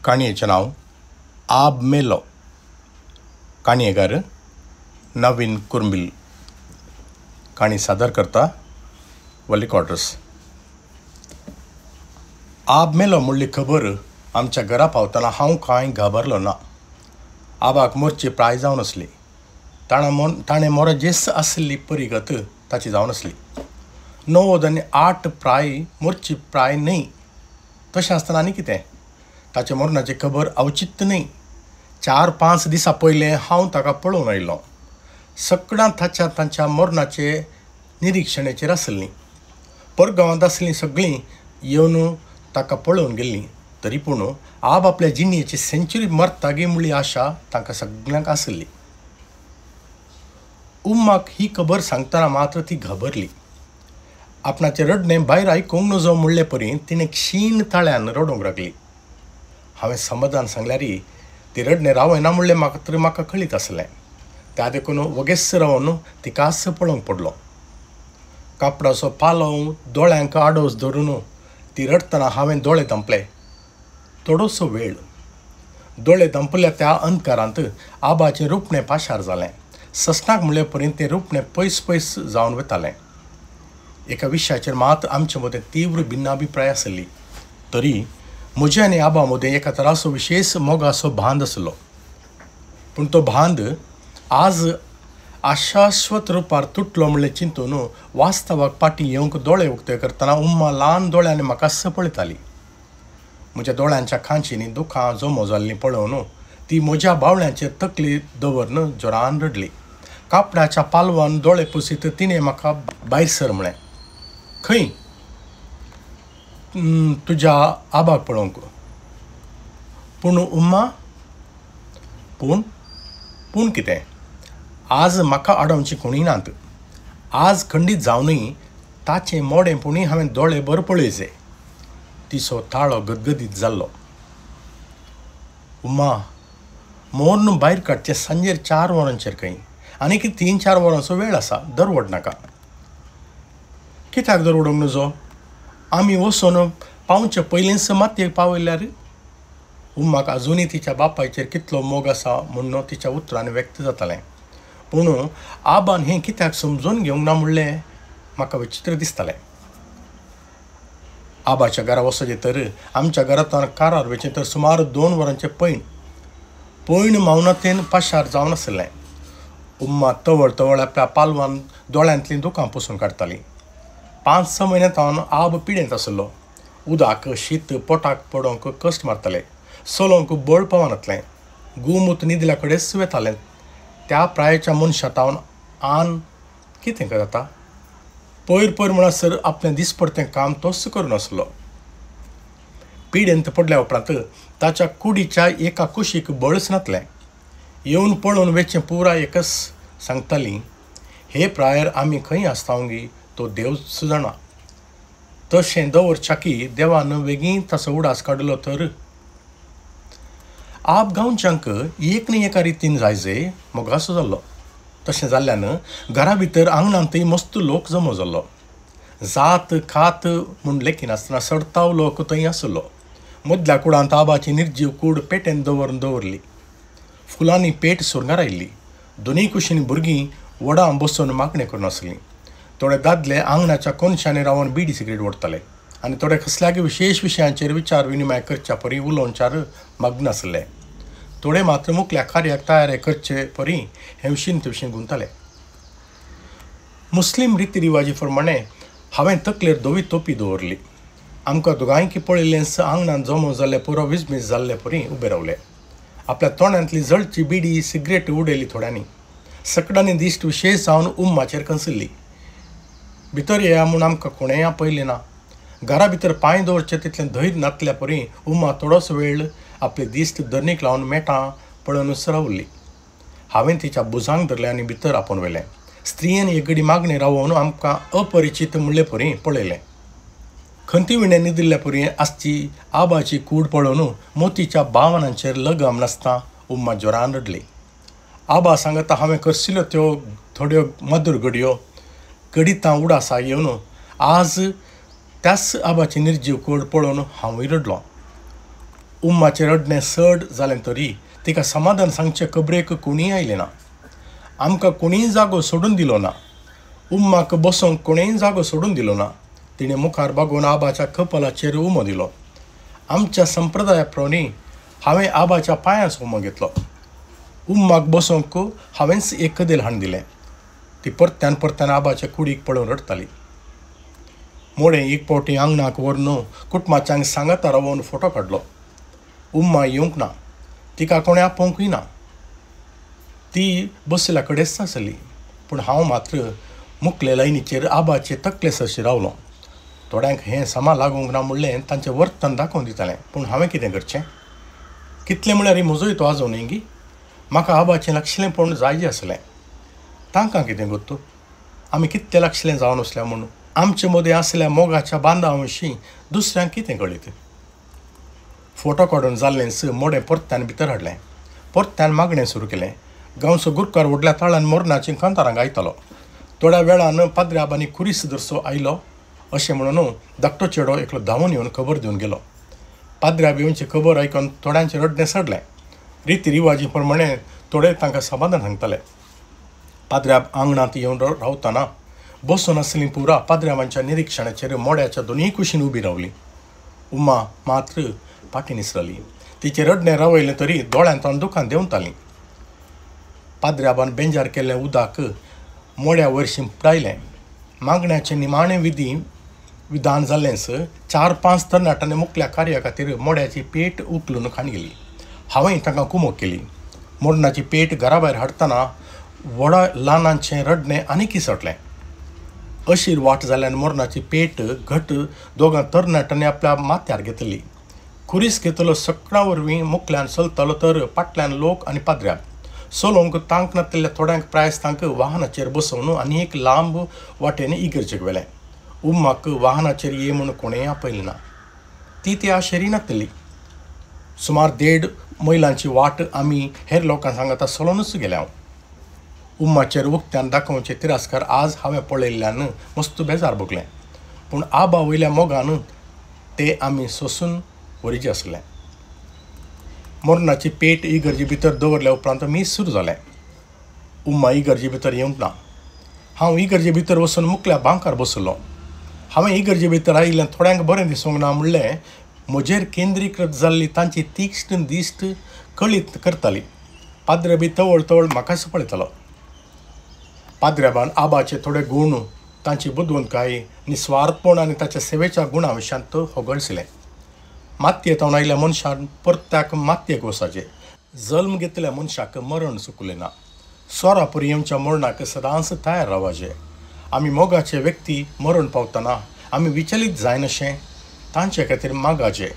काणयेचें नांव आब मेलो. काणयेकार नवीन कुर्मील. काणी सादर करता वली क्वाड्रस. आब मेलो म्हणली खबर आमच्या घरा पावतना हांव कांय घाबरलो ना. आबाक मोरची प्राय जावन आसली. ताणें मोरा जेस आसली परिगत ताची जावन आसली. 98 प्राय मोरची प्राय न्हय. तशें आसतना आनी कितें ताच्या मरणाची खबर अवचित न्हय. 4-5 दिसां पयलें हांव ताका पळोवन आयलो. सगळ्यां ताच्या तांच्या मरणाचे निरिक्षणेचेर आसलीं. परगांवांत आसलीं सगळीं येवन ताका पळोवन गेल्लीं. तरी पूण आब आपल्या जिणेची सेंच्युरी मरतागी म्हणली आशा तांकां सगळ्यांक आसली. उम्माक ही खबर सांगतना मात्र ती घाबरली. आपणाचें रडणें भायर आयकूंक नजो म्हणले परी तिणें क्षीण ताळ्यान रडूंक लागली. हांवें समाधान सांगल्यार ती रडणें रावयना म्हणलें मात्र म्हाका कळीत आसलें. त्या देखून वगेस रावन तिकाच पळोवंक पडलो. कापडाचो पालोव दोळ्यांक आडोस धरून ती रडटना हांवें दोळे धांपले. थोडोसो वेळ दोळे धांपल्या त्या अंधकारांत आबाचें रुपणें पाशार जालें. ससनाक म्हणले परी तें रुपणें पयस पयस जावन वतालें. एका विशयाचेर मात आमचे मदें तीव्र भिन्नाभिप्राय आसली. तरी म्हज्या आनी आबा मदें एका तराचो विशेश मोगाचो बांद आसलो. पूण तो बांद आज आशाश्वत रुपार तुटलो म्हणलें चिंतून वास्तवाक पाटी येवंक दोळे उक्ते करतना उम्मा ल्हान दोळ्यांनी म्हाका पळयताली. म्हज्या दोळ्यांच्या खांचींनी दुखां जमो जाल्लीं पळोवन ती म्हज्या बावळ्यांचेर तकली दवरून जोरान रडली. कापडाच्या पालवान दोळे पुसीत तिणें म्हाका भायर सर म्हळें. खंय? तुज्या आबाक पळोवंक. पूण उम्मा, पूण पूण कितें? आज म्हाका आडोवची कोणूय नात. आज खंडीत जावनूय ताचें मोडें पुणूय हांवें दोळे भर पळयचे. तिचो ताळो गदगदीत जाल्लो. उम्मा, मोर्न भायर काडचें सांजेर 4 वरांचेर खंय. आनीक 3-4 वरांचो वेळ आसा. दरवड नाका. कित्याक दरवडूंक नजो? आमी वचून पावचे पयलींच मातयेक पावयल्यार. उम्माक आजुनूय तिच्या बापायचेर कितलो मोग आसा म्हूण तिच्या उतरांनी व्यक्त जातालें. पूण आबान हें कित्याक समजून घेवंक ना म्हणलें म्हाका विचित्र दिसतालें. आबाच्या घरा वचचें तर आमच्या घरांतल्यान कारार वचचें तर सुमार 2 वरांचें पैण पैण मावनातेन पाशार जावन आसलें. उम्मा तवळ तवळ आपल्या पालवान दोळ्यांतलीं दुकां पुसून काडटाली. 5-6 म्हयन्यां सावन आब पिडेंत आसलो. उदक शीत पोटाक पडोवंक कश्ट मारताले. चलोवंक बळ पावनातलें. गुमूत न्हिदल्या कडेन वेतालें. त्या प्रायेच्या मनशा तावन आन कितें जाता? पयर पयर म्हणसर आपलें दिसपडतें काम तोच करून आसलो. पिडेंत पडल्या उपरांत ताच्या कुडीच्या एका कुशीक बळच नातलें. येवन पळोवन वेचें पुराय एकच सांगताली, हे प्रायर आमी खंय आसतावंगी तो देवच जाणा. तशें दवरच्याकी देवान वेगीं ताचो उडास काडलो तर. आप गांवच्यांक एक न्ही एका रितीन जायजे मोगासो जाल्लो. तशें जाल्ल्यान घरा भितर आंगणांतय मस्त लोक जमो जाल्लो. जात खात म्हूण लेखिनासतना सडताव लोक थंय आसलो. मदल्या कुडांत आबाची निर्जीव कूड पेटेन दवरून दवरली. फुलांनी पेट सुरंगार आयिल्ली. दोनूय कुशीन भुरगीं व्हडां बसून मागणें करून आसलीं. थोडे दादले आंगणाच्या कोनशांनी रावन बिडी सिगरेट ओडटाले आनी थोडे कसल्याय विशेश विशयांचेर विचार विनिमय करच्या परी उलोवच्यार मग्न आसले. थोडे मात्र मुखल्या कार्याक तयारी करचे परी हेवशीन तेवशीन गुंतले. मुस्लीम रिती रिवाजी प्रमाणे हांवें तकलेर धवी तोपी दवरली. आमकां दोगांयकी पळयल्लेंच आंगणांत जमो जाल्ले पुरो विजमीज जाल्ले परी उबे रावले. आपल्या तोंडांतली जळची बिडी सिगरेट उडयली थोड्यांनी. सकडांनी दिश्ट विशेश जावन उम्माचेर कंसल्ली. भितर येया म्हूण आमकां कोणेंय पळयलें ना. घरा भितर पांय दवरचें तितलें धैर्य नातल्या परी उम्मा थोडोसो वेळ आपली दिश्ट धरणीक लावन मेटां पळोवनच रावली. हांवें तिच्या भुजांक धरलें आनी भितर आपोवन व्हेलें. स्त्रियेन एक घडी मागणें रावोवन आमकां अपरिचीत म्हणले परी पळयलें. खंती विणें न्हिदिल्ल्या परी आसची आबाची कूड पळोवन मोतीच्या भावनांचेर लगाम नासतना उम्मा जोरान रडली. आबा सांगता हांवें करशिल्ल्यो त्यो थोड्यो मधूर घडयो कडितां उडासा येवन आज त्याच आबाची निर्जीव कूड पळोवन हांवूय रडलो. उम्माचें रडणें चड जालें तरी तिका समाधान सांगचे खबरेक कोणीय आयलें ना. आमकां कोणीय जागो सोडून दिलो ना. उम्माक बसोंक कोणेय जागो सोडून दिलो ना. तिणें मुखार बागोवन आबाच्या कपलाचेर उमो दिलो. आमच्या संप्रदाया प्रमाणे हांवें आबाच्या पांयांचो उमो घेतलो. उम्माक बसोंक हांवेंच एक कदेल हाडून दिलें. ती परत्यान परत्यान आबाच्या कुडीक पळोवन रडटाली. मोडें एक फावटी आंगणाक व्हरून कुटुंबाच्यांक सांगाता रावोवन फोटो काडलो. उम्मा येवंक ना. तिका कोणें आपोवंकूय ना. ती बशिल्ल्या कडेच आसली. पूण हांव मात्र मुखले लायनीचेर आबाचे तकले सरशी रावलो. थोड्यांक हें समा लागूंक ना म्हणलें तांचें वर्तन दाखोवन दितालें. पूण हांवें कितें करचें? कितलें म्हळ्यार म्हजोय तो आजो न्ही गी. म्हाका आबाचें लागशिल्लेंपण जाय आसलें. तांकां कितें गोत्तू आमी कितलें लागशिल्लें जावन आसल्या म्हणून. आमचे मदें आसल्या मोगाच्या बांदा विशीं दुसऱ्यांक कितें कळीत? फोटो काडून जाल्लेंच मोडें परत्यान भितर हाडलें. परत्यान मागणें सुरू केलें. गांवचो गुरकार व्हडल्या ताळान मरणाचीं कांतारां गायतालो. थोड्या वेळान पाद्रे आबांनी खुरीस धरचो आयलो अशें म्हणून धाकटो चेडो एकलो धांवून येवन खबर दिवन गेलो. पाद्रे आब येवची खबर आयकून थोड्यांचें रडणें सडलें. रिती रिवाजी प्रमाणे थोडे तांकां समाधान सांगताले. पाद्रे आब आंगणांत येवन रावतना बसून आसलीं पुरा पाद्रे आबांच्या निरिक्षणाचेर मोड्याच्या दोनूय कुशीन उबी रावली. उम्मा मात्र फाटीं निसरली. तिचें रडणें रावयलें तरी दोळ्यांत दुकान देंवतालीं. पाद्रे आबान बेंजार केल्लें उदक मोड्या वयर शिंपडायलें. मागण्याचें निमाणें विधी विधान जाल्लेंच 4-5 तरणाट्यांनी मुखल्या कार्या खातीर मोड्याची पेट उखलून खाण गेली. हांवें तांकां कुमोक केली. मरणाची पेट घरा भायर हाडटना व्हडा ल्हानांचें रडणें आनीकय सटलें. अशीर वाट जाल्ल्यान मरणाची पेट घट दोगां तरणाट्यांनी आपल्या माथ्यार घेतली. खुरीस घेतलो सकळां वरवीं मुखल्यान चलतालो तर फाटल्यान लोक आनी पाद्र्याब चलोवंक तांक नातिल्ल्या थोड्यांक प्रायस्तांक वाहनाचेर बसोवन आनी एक लांब वाटेन इगर्जेक व्हेलें. उम्माक वाहनाचेर ये म्हूण कोणेंय आपयलें ना. ती त्या आशेरी नातिल्ली. सुमार 1.5 मैलांची वाट आमी हेर लोकां सांगाता चलोवनूच गेले. हांव उम्माचेर उक्त्यान दाखोवचे तिरस्कार आज हांवें पळयल्ल्यान मस्त बेजार भोगलें. पूण आबा वयल्या मोगान ते आमी सोसून वरीचे आसलें. मरणाची पेट इगर्जे भितर दवरल्या उपरांत मीस सुरू जालें. उम्मा इगर्जे भितर येवंक ना. हांव इगर्जे भितर वचून मुखल्या बांकार बसलो. हांवें इगर्जे भितर आयिल्ल्यान थोड्यांक बरें दिसूंक ना म्हणलें म्हजेर केंद्रीकृत जाल्ली तांची तीक्ष्ण दिश्ट कळीत करताली. पाद्रे बी तवळ तवळ म्हाकाच पळयतालो. पाद्रे आबान आबाचे थोडे गूण, तांची बुदवंतकाय, निस्वार्थपण आनी ताच्या सेवेच्या गुणा विशयांत होगळशिलें. मातयेंत आयिल्ल्या मनशान परत्याक मातयेक वचाचें. जल्म घेतल्या मनशाक मरण चुकलें ना. सोरापुरी येवच्या मरणाक सदांच तयार रावपाचें. आमी मोगाचे व्यक्ती मरण पावतना आमी विचलीत जायनाशें तांचे खातीर मागाचें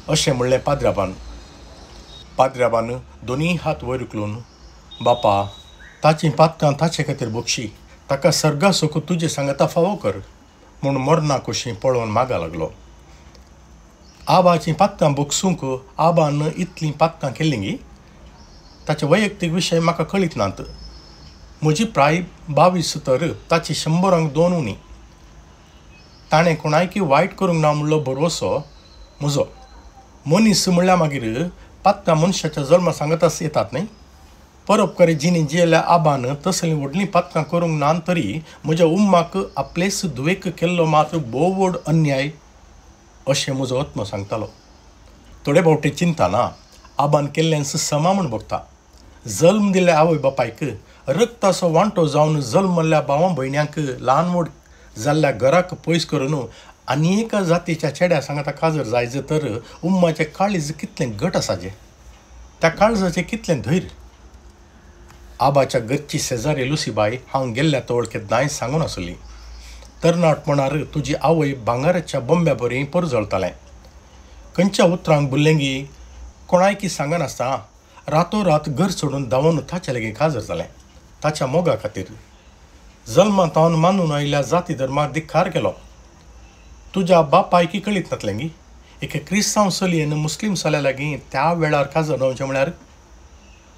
अशें म्हणलें पाद्रे आबान. पाद्रे आबान दोनूय हात वयर उखलून बापा ताचीं पातकां ताचे खातीर बक्षी, ताका सर्गा सुख तुजे सांगाता फावो कर म्हूण मरणा कुशीं पळोवन मागा लागलो. आबाचीं पातकां बक्षूंक आबान इतलीं पातकां केल्लीं गी? ताचे वैयक्तीक विशय म्हाका कळीत नात. म्हजी प्राय 22 तर ताची 100 2 उणी. ताणें कोणायकी वायट करूंक ना म्हणलो भरवसो म्हजो. मनीस म्हणल्यार मागीर पातकां मनशाच्या जल्मा सांगताच येतात न्ही. परोपकारी जिणी जियेल्ल्या आबान तसलीं व्हडलीं पातकां करूंक ना तरी म्हज्या उम्माक आपलेच धुवेक केल्लो मात्र भोव व्हड अन्याय अशें म्हजो आत्मो सांगतालो. थोडे फावटी चिंतना आबान केल्लेंच समा म्हूण भोगता. जल्म दिल्ल्या आवय बापायक रक्ताचो वांटो जावन जल्मल्ल्या भावा भयण्यांक ल्हान व्हड जाल्ल्या घराक पयस करून आनी एका जातीच्या चेड्या सांगाता काजर जायचे तर उम्माचें काळीज कितलें घट आसाचें, त्या काळजाचें कितलें धैर्य. आबाच्या घरची शेजारी लुसीबाय हांव गेल्ल्या तवळ केन्नाय सांगून आसली. तरणाटपणार तुजी आवय भांगराच्या बोंब्या बरी परजळतालें. खंयच्या उतरांक भुल्लेंगी कोणायकी सांगनासतना रातोरात घर सोडून धांवून ताच्या लागीं काजर जालें ताच्या मोगा खातीर. जल्मांत मानून आयिल्ल्या जाती धर्माक धिक्कार केलो. तुज्या बापायकी कळीत नातलें गी एके क्रिस्तांव चलयेन मुस्लीम चल्या लागीं त्या वेळार काजर जावचें म्हळ्यार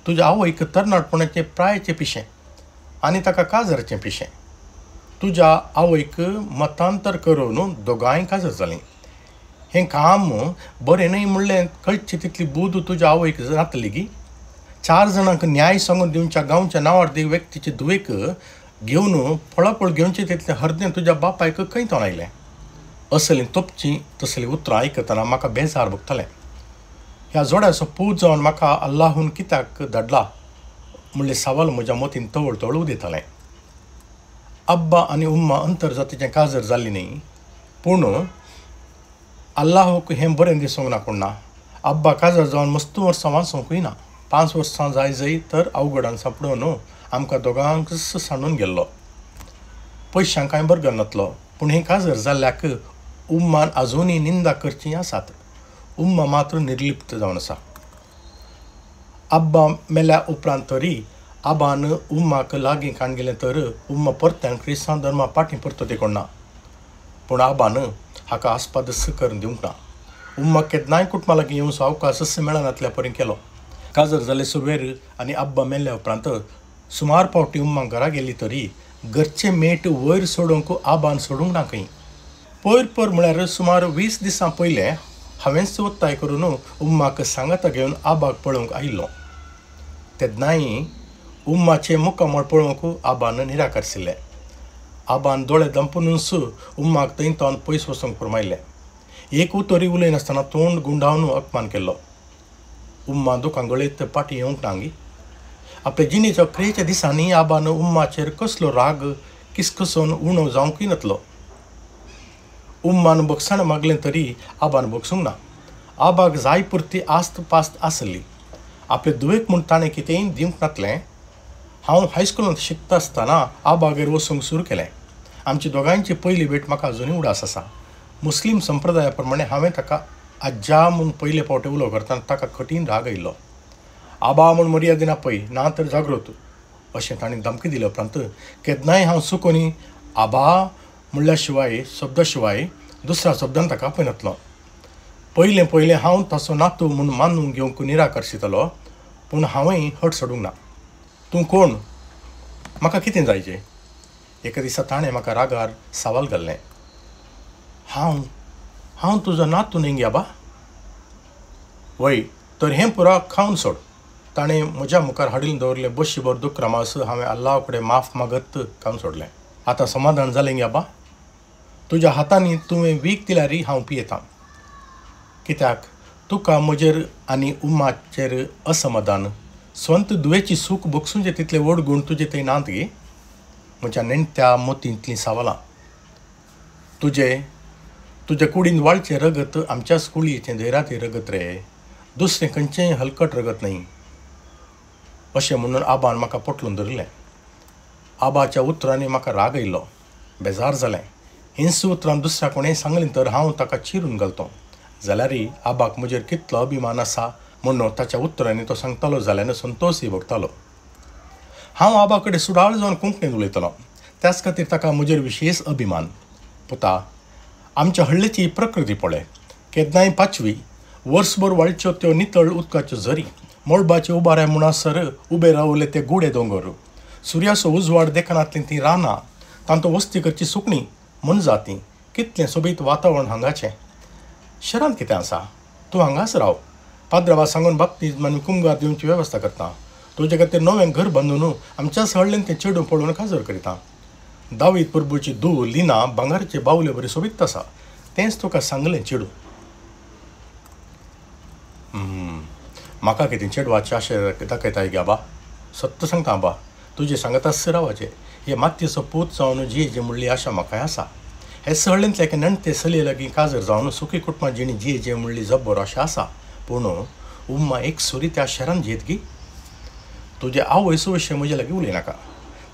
तुज्या आवयक तरणाटपणाचें प्रायचें पिशें आनी ताका काजराचें पिशें. तुज्या आवयक मतांतर करून दोगांय काजर जालीं. हें काम बरें न्हय म्हणलें कळचें तितली बूद तुज्या आवयक जातली गी? 4 जाणांक न्याय सांगून दिवच्या गांवच्या नांवार व्यक्तीचे धुवेक घेवन फळाफळ घेवचें तितलें हरदें तुज्या बापायक खंय तोंड आयलें? असलीं तोपचीं तसलीं उतरां आयकतना म्हाका बेजार भोगतालें. ह्या जोड्याचो पूत जावन म्हाका अल्लाहून कित्याक धाडला म्हणलें सवाल म्हज्या मतीन तवळ तवळ उदयतालें. अब्बा आनी उम्मा अंतर जातीचें काजर जाल्ली न्ही, पूण अल्लाहूक हें बरें दिसूंक ना कोण ना. अब्बा काजर जावन मस्त वर्सां वाचोंकूय ना. 5 वर्सां जाय जाय तर अवघडान सांपडून आमकां दोगांकच सांडून गेल्लो. पयशांक कांय बरगर नातलो, पूण हें काजर जाल्ल्याक उम्मान आजुनूय निंदा करची आसात. उम्मा मात्र निर्लिप्त जावन आसा. अब्बा मेल्या उपरांत तरी आबान उम्माक लागीं काण गेलें तर उम्मा परत्यान क्रिस्तांव धर्मा फाटीं परतते कोण ना, पूण आबान हाका आस्पादस करून दिवंक ना. उम्मा केन्नाय कुटुंबा लागीं येवचो अवकाशच मेळनातल्या परी केलो. काजर जाले सुरवेर आनी अब्बा मेल्ल्या उपरांत सुमार पावटी उम्मा घरा गेली तरी घरचे मेट वयर सोडूंक आबान सोडूंक ना खंय. पयर पयर म्हळ्यार सुमार 20 दिसां पयलें हांवेंच ಒತ್ತಾಯ करून उम्माक सांगाता घेवन आबाक पळोवंक आयिल्लो. तेन्नाय उम्माचें मुखामळ पळोवंक आबान निराकरशिल्लें. आबान दोळे दंपुनूच उम्माक थंय तावन पयस वचूंक फर्मायलें. एक उतरी उलयनासतना तोंड गुंडावन अपमान केल्लो. उम्मा दुकां गळयत फाटीं येवंक ना गी. आपले जिणेच्या क्रेच्या दिसांनी आबान उम्माचेर कसलो राग किसकसून उणो जावंकूय नातलो. उम्मान बक्षाण मागलें तरी आबान बक्षूंक ना. आबाक जाय पुरती आस्त पास्त आसली. आपले धुवेक म्हूण ताणें कितेंय दिवंक नातलें. हांव हायस्कुलांत शिकता आसतना आबागेर वचूंक सुरू केलें. आमची दोगांयची पयली भेट म्हाका अजुनूय उडास आसा. मुस्लीम संप्रदाया प्रमाणे हांवें ताका आज्जा म्हूण पयले फावटी उलो करतना ताका कठीण राग आयिल्लो. आबा म्हूण मर्यादिन आपय ना तर जागृत अशें ताणें धमकी दिले उपरांत केन्नाय हांव चुकोनी आबा म्हणल्या शिवाय शब्दा शिवाय दुसऱ्या शब्दान ताका आपयनातलो. पयलें पयलें हांव ताचो नातू म्हूण मानून घेवंक निराकर्शितलो, पूण हांवेंय हट सोडूंक ना. तूं कोण, म्हाका कितें जायचें? एका दिसा ताणें म्हाका रागार सवाल घाल्लें. हांव हांव तुजो नातू न्ही गे आबा? वय तर हें पुरा खावन सोड. ताणें म्हज्या मुखार हाडून दवरलें बशीभर दुकरा मास हांवें अल्लाह कडेन माफ मागत खावन सोडलें. आतां समाधान जालें गे आबा? तुज्या हातांनी तुवें वीख दिल्यार हांव पियेतां. कित्याक तुका म्हजेर आनी उम्माचेर असमाधान, स्वंत दुवेची सूख बगसूंचे तितले व्हड गूण तुजे थंय नात गे? म्हज्या नेणत्या मोतींतलीं सवालां. तुजे तुज्या कुडीन वाळचें रगत आमच्याच कुळयेचें धैरातें रगत रे, दुसरें खंयचेंय हलकट रगत न्हय अशें म्हणून आबान म्हाका पोटलून धरलें. आबाच्या उतरांनी म्हाका राग आयलो, बेजार जालें. हिंस उतरां दुसऱ्या कोणेंय सांगलीं तर हांव ताका चिरून घालतो. जाल्यारय आबाक म्हजेर कितलो अभिमान आसा म्हणून ताच्या उतरांनी तो सांगतालो जाल्यार संतोशय भोगतालो. हांव आबा कडेन सुडाळ जावन कोंकणींत उलयतालो, त्याच खातीर ताका म्हजेर विशेश अभिमान. पुता, आमच्या हळ्ळेची प्रकृती पळय, केन्नाय पाचवी, वर्सभर वाळच्यो त्यो नितळ उदकाच्यो झरी, मळबाचे उबारे म्हणसर उबे रावले ते गुडे दोंगर, सुर्याचो उजवाड देखनातलीं तीं रानां, तांतूं वस्ती करची सुकणीं, मनजाती, कितलें सोबीत वातावरण हांगाचें. शहरांत कितें आसा? तूं हांगाच राव. पाद्रवा सांगून बाप्तीज्म आनी कुमगार दिवची वेवस्था करता. तुजे खातीर नवें घर बांदून आमच्याच हळ्ळेन तें चेडूं पळोवन काजर करिता. दावीद परबूची धूव लिना भांगराचे बावले बरी सोबीत आसा, तेंच तुका सांगलें चेडूं. म्हाका कितें चेडवाचें अशें दाखयताय गे आबा? सत्य सांगता आबा, तुजें सांगताच रावाचें. हे मातयेचो पूत जावन जियेचें म्हणली आशा म्हाकाय आसा. हे सहळ्ळेंतले एके नेणटे चलये लागीं काजर जावन सुखी कुटुंबां जिणी जियेचें म्हणली जब्बर आशा आसा. पूण उम्मा एक सुरी त्या शहरान जियेत गी? तुजे आवयसो विशय म्हजे लागीं उलयनाका.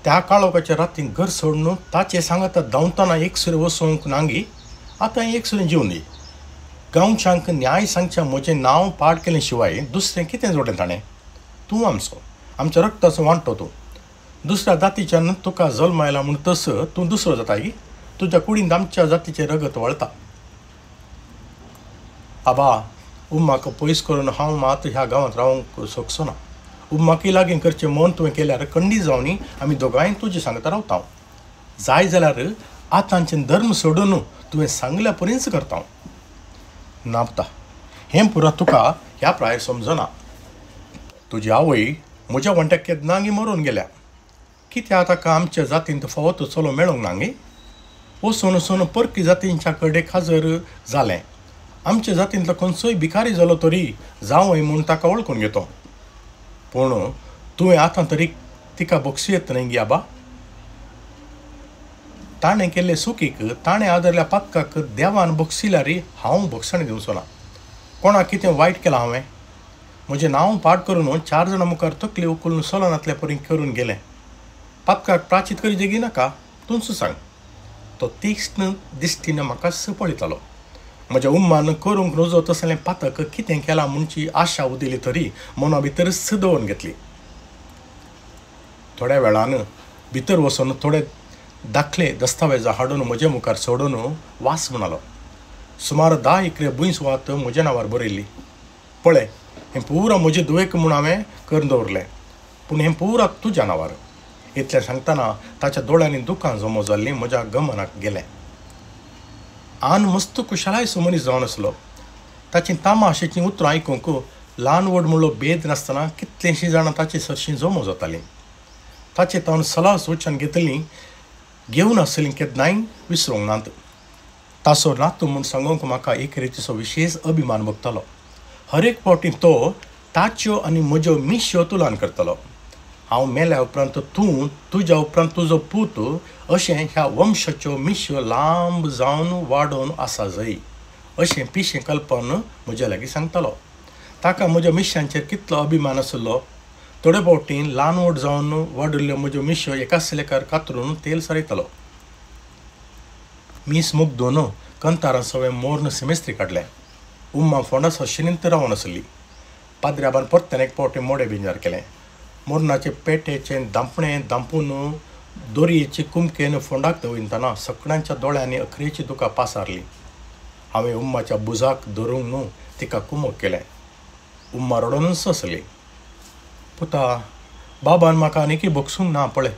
त्या काळोखाच्या रातीन घर सोडून ताचें सांगाता धांवतना एक सुरी वचूंक नांगी, आतां एक सुरी जिवन दी. गांवच्यांक न्याय सांगच्या म्हजें नांव पाड केलें शिवाय दुसरें कितें जोडलें ताणें? तूं आमचो, आमच्या रक्ताचो वांटो तूं. दुसऱ्या जातीच्यान तुका जल्म आयला म्हूण तस तूं दुसरो जाता गी? तुज्या कुडींत आमच्या जातीचें रगत वळता. आबा, उम्माक पयस करून हांव मात ह्या गांवांत रावंक शकचो ना. उम्माकय लागीं करचें मन तुवें केल्यार कंडी जावनी आमी दोगांय तुजें सांगता रावता. जाय जाल्यार आतांचें धर्म सोडून तुवें सांगल्या परींच करता. ना पुता, हें पुरा तुका ह्या प्रायर समजना. तुजी आवय म्हज्या वण्ट्याक केन्नागी मरून गेल्या. कित्याक ताका आमच्या जातींत फावो तो चलो मेळूंक ना गे? वचून वचून परकी जातींच्या कडेन खाजर जालें. आमच्या जातींतलो खंयचोय भिकारी जालो तरी जावंय म्हूण ताका वळखून घेतो. पूण तुवें आतां तरी तिका बक्षी येत न्हय गे आबा? ताणें केल्ले चुकीक, ताणें आदरल्या पातकाक देवान बक्षिल्यार हांव बक्षण दिवचो ना. कोणाक कितें वायट केलां हांवें? म्हजें नांव पाड करून 4 जाणां मुखार तकली उखलून चलनातले परी करून गेलें. पातकाक प्राचीत करी नाका, तूंच सांग. तो तीक्ष्ण दिश्टीन म्हाका पळयतालो. म्हज्या उम्मान करूंक नजो तसलें पातक कितें केलां म्हणची आशा उदिली तरी मना भितरच दवरून घेतली. थोड्या वेळान भितर वचून थोडे दाखले दस्तावेजां हाडून म्हजे मुखार सोडून वास म्हणालो. सुमार 10 एकरे भूंय सुवात म्हज्या नांवार बरयल्ली. पळय, हें पुरा म्हजे धुवेक म्हूण हांवें करून दवरलें, पूण हें पुरा तुज्या नांवार. इतलें सांगतना ताच्या दोळ्यांनी दुकां जमो जाल्लीं म्हज्या गमनाक गेलें. आन मस्त कुशळायसो मनीस जावन आसलो. ताचीं तामाशेचीं उतरां आयकूंक ल्हान व्हड म्हणलो भेद नासतना कितलींशीं जाणां ताचे सरशीं जमो जातालीं. ताचे तावन सलाह सुचन घेतलीं घेवन आसलीं केन्नाय विसरूंक नात. ताचो नातू म्हूण सांगूंक म्हाका एक रितीचो विशेश अभिमान भोगतालो. हर एक फावटी तो ताच्यो आनी म्हज्यो मिश्यो तुलन करतालो. हांव मेल्या उपरांत तूं, तुज्या उपरांत तुजो पूत, अशें ह्या वंशाच्यो मिश्यो लांब जावन वाडोवन आसा जाय अशें पिशें कल्पन म्हज्या लागीं सांगतालो. ताका म्हज्या मिश्यांचेर कितलो अभिमान आसलो. थोडे फावटी ल्हान व्हड जावन वाडिल्ल्यो म्हज्यो मिश्यो एकाच लेखार कातरून तेल सारयतालो. मीस मुगदून कंतारां सगळें मोर्न सेमेस्त्री काडलें. उम्मा फोंडा सशिनींत रावन आसली. पाद्र्याबान परत्यान एक फावटी मोडें बिंजार केलें. मोरनाचे पेटेचें दांपणें दांपून दोरयेचे कुमकेन फोंडाक दवरितना सगळ्यांच्या दोळ्यांनी अखरेची दुकां पासारली. हांवें उम्माच्या बुजाक धरूंक न्हू तिका कुमक केलें. उम्मा रडोनच आसली. पुता, बाबान म्हाका आनीकय बक्षूंक ना पळय.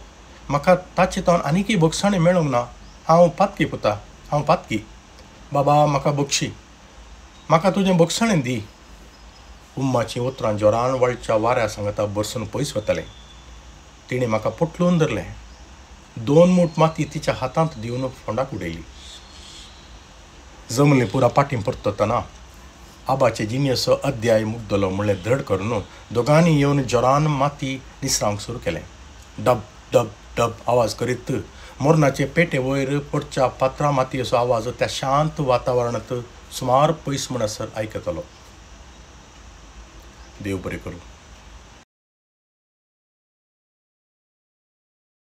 म्हाका ताचे तावन आनीकय बक्षाणें मेळूंक ना. हांव पातकी पुता, हांव पातकी. बाबा म्हाका बक्षी, म्हाका तुजें बक्षाणें दी. उम्माचीं उतरां जोरान वळच्या वाऱ्या सांगता बरसून पयस वतालें. तिणें म्हाका पोटलून धरलें. 2 मूठ माती तिच्या हातांत दिवन फोंडाक उडयली. जमलें पुरा पाटीं परततना आबाचे जिणेचो अध्याय मुगदलो म्हणलें धड करून दोगांनी येवन जोरान माती निसरावंक सुरू केलें. डब डब डब आवाज करीत मोरनाचे पेटे वयर पडच्या पात्रां मातयेचो आवाज त्या शांत वातावरणांत सुमार पयस म्हणसर आयकतालो. देव बरें करूं.